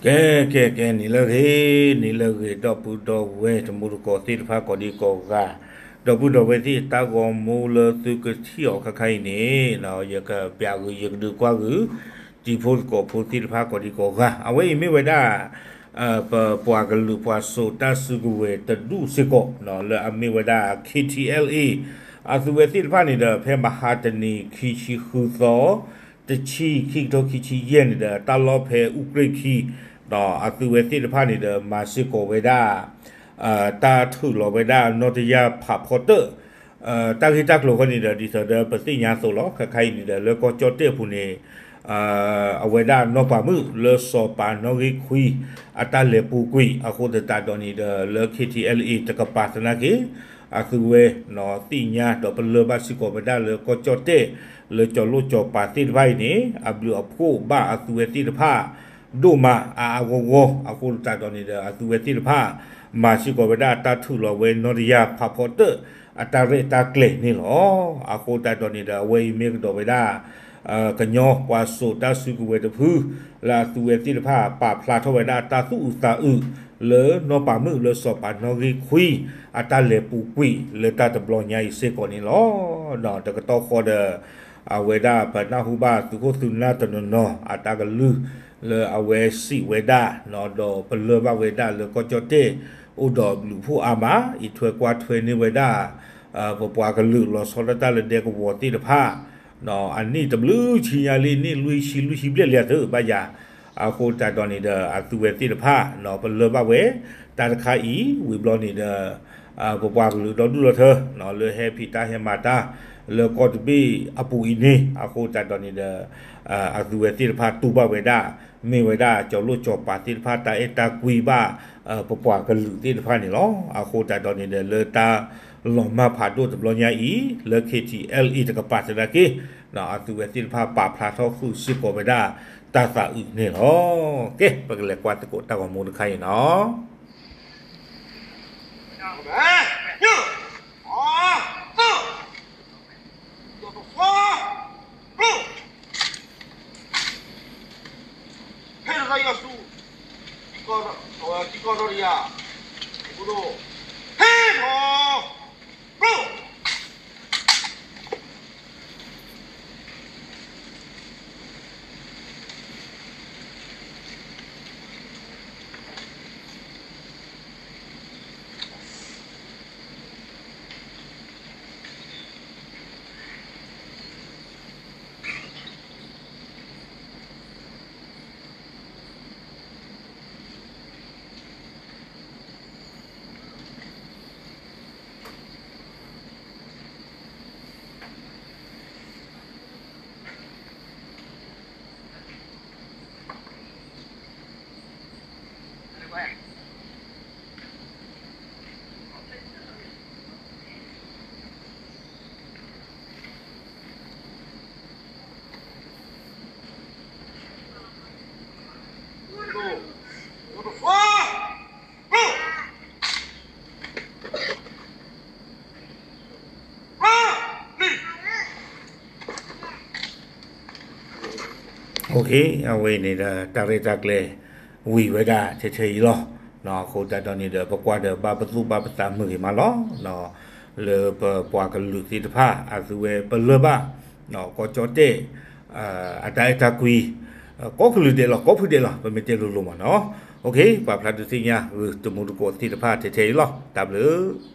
ကဲ ကဲ ကဲ နံၤလၢအဂ့ၤ နံၤလၢအဂ့ၤ ဒီပုၢ်ဒီဝဲၢ်တံၤသကိးသ့ၣ်တဖၣ်ကိးဒံကိးဂၤ, ဒီပုၢ်ဒီဝဲၢ်သ့ၣ် တၢ်ဂီၤမူလၢသုကထံၣ်အီၤခဲခါအံၤန့ၣ် ယကပျးဂုာ်ယကဒုးကွၢ်ဂုာ် တံၤဖိသကိးဖိသ့ၣ်တဖၣ်ကိးဒံကိးဂၤ, အဝဲအံၤမ့ၢ်ဝဲဒၣ် ပပှၤကလုာ်ပှၤစိာ်တၢ်စုကဝဲၤတဒူၣ်စ့ၢ်ကီး လၢအမ့ၢ်ဝဲဒၣ် K T L A အသုဝဲသ့ၣ်တဖၣ်န့ၣ်ဒီး ဖဲမဟါတနံၤ ခံဆံဃုသီ တဆံ ခံကထိခံဆံယဲၢ်န့ၣ်ဒီး တၢ်လီၢ်ဖဲအူကြ့ၢ်ခံ အသုဝဲသ့ၣ်တဖၣ်န့ၣ်ဒီး မၤစ့ၢ်ကီးဝဲဒၣ် တၢ်ထုးလီၤဝဲဒၣ်နီၢ်တယၢ်ဖးဖီတၢၣ် တၢ်ဂ့ၢ်တၢ်ကျိၤအဃိန့ၣ်ဒီး ဒ်သိးဒီးပသ့ၣ်ညါအသိးလီၤ. ခဲခါအံၤန့ၣ်ဒီး လၢကီၢ်ကၠီၣ်တဲၣ်အပူၤန့ၣ် အဝဲဒၣ်နီၢ်ပၤမုၣ်လၢစီၤပၤနီၣ်ဂံၢ်ခွံ အတၢ်လဲၤပူၤကွံာ်အဃိသတးဒီးန့ၣ်ဒီး လၢ K T L A တကပၤသနာ်က့ အသုဝဲ သ့ၣ်ညါဒီးပလၢၢ်ဘၣ်စ့ၢ်ကီးဝဲဒၣ်လၢကီၢ်ကၠီၣ်တဲၣ် လၢကၠီၤလိၣ်ကၠီၤပၤသ့ၣ်တဖၣ်အံၤန့ၣ် အဘျုးအဖှိၣ်ဘၣ်အသုဝဲသ့ၣ်တဖၣ် ဒိၣ်မးအါအါဂီၢ်ဂီၢ် အဃိသတးဒီးန့ၣ်ဒီး အသုဝဲသ့ၣ်တဖၣ် မၤစ့ၢ်ကီးဝဲဒၣ်တၢ်ထုးလီၤဝဲနီၢ်တယၢ်ဖးဖီတၢၣ် အတၢ်ရဲၣ်တၢ်ကျဲၤန့ၣ်လီၤ. အဃိသတးဒီးန့ၣ်ဒီး အဝဲအံၤမ့ၢ်ကဒီးဝဲဒၣ် ကညီပှၤစိာ်တၢ်စုကဝဲၤတဖု လၢအသုဝဲသ့ၣ်တဖၣ်ပာ်ဖျါထီၣ်ဝဲဒၣ်တၢ်သူၣ်အုးသးအုး လၢနီၢ်ပၤမုၣ်လၢစီၤပၤနီၣ်ဂံၢ်ခွံ အတၢ်လဲၤပူၤကွံာ်လၢတၢ်တဘျီညါအံၤစ့ၢ်ကီးန့ၣ်လီၤ. ဒီးတကတီၢ်ဃီဒီး အဝဲဒၣ်ပနၢ်ဟူဘၣ်သုးခိၣ်သုးနၢ်တနီၤနီၤ အတၢ်ကလုၢ် လၢအဝဲစံးဝဲဒၣ် ဒီးပလၢၢ်ဘၣ်ဝဲဒၣ်လၢကီၢ်ကၠီၣ်တဲၣ် အိၣ်ဒီးဘျုးဖှိၣ်အါမး အံးထွဲကွၢ်ထွဲန့ၢ်ဝဲဒၣ် ပပှၤကလုာ်လီၤဆီဒၣ်တၢ်လၢဒဲကဝီၤသ့ၣ်တဖၣ် အနံၣ်တဘျုးဆံညါလံ နံၣ်လွံၢ်ဆံလွံၢ်ဆံဘျဲၣ်လံအသုဘၣ်ယၤ, အဃိသတးဒီးန့ၣ်ဒီး အသုဝဲသ့ၣ်တဖၣ် ပလၢၢ်ဘၣ်ဝဲ တၢ်တခါအံၤ ဝံၤဘျီန့ၣ်ဒီး ပပှၤကလုာ်ဒီဒူၣ်ဒီထၢ လၢဟဲဖံးတၢ်ဟဲမၤတၢ် လၢကီၢ်တဘ့ၣ်အပူၤအံၤန့ၣ် အဃိသတးဒီးန့ၣ်ဒီး အသုဝဲသ့ၣ်တဖၣ်တူၢ်ဘၣ်ဝဲဒၣ် မ့ၢ်ဝဲဒၣ်ကၠီၤလိၣ်ကၠီၤပၤသ့ၣ်တဖၣ် တၢ်အဲၣ်တၢ်ကွံဘၣ် ပပှၤကလုာ်သ့ၣ်တဖၣ်န့ၣ်လီၤ. အဃိသတးဒီးန့ၣ်ဒီး လၢတၢ်လီၤမၢ်ဖးဒိၣ်တဘျီညါအံၤ လၢ K T L A တကပၤသနာ်က့ အသုဝဲသ့ၣ်တဖၣ်ပာ်ဖျါထီၣ်ဃုာ်စ့ၢ်ကီးဝဲဒၣ် တၢ်သးအုးန့ၣ်လီၤ. ကဲ ပကလဲၤကွၢ်သကိးတၢ်ဂီၤမူတခါအံၤနီၤ. အဝဲန့ၣ်ဒီး တၢ်ရဲၣ်တၢ်ကျဲၤ ဝံၤဝဲဒၣ်ထဲထဲအံၤလီၤ. အဃိသတးဒီးန့ၣ်ဒီး ပကွၢ်ဒီးဘၣ်ပသူၣ်ဘၣ်ပသးမုာ်ဂ့ၤမးလီၤ. လၢပပှၤကလုာ်သ့ၣ်တဖၣ် အသုဝဲပလၢၢ်ဘၣ် ကီၢ်ကၠီၣ်တဲၣ် အတၢ်အဲၣ်တၢ်ကွံ ကိးကလုာ်ဒဲးလီၤ ကိးဖုဒဲးလီၤ ပမ့ၢ်တဲလိၤလိၤမးနီၤ. ပာ်ဖျါဒုးသ့ၣ်ညါဂုာ်တံၤသကိးသ့ၣ်တဖၣ်ထဲထဲအံၤလီၤ. တၢ်ဘျုး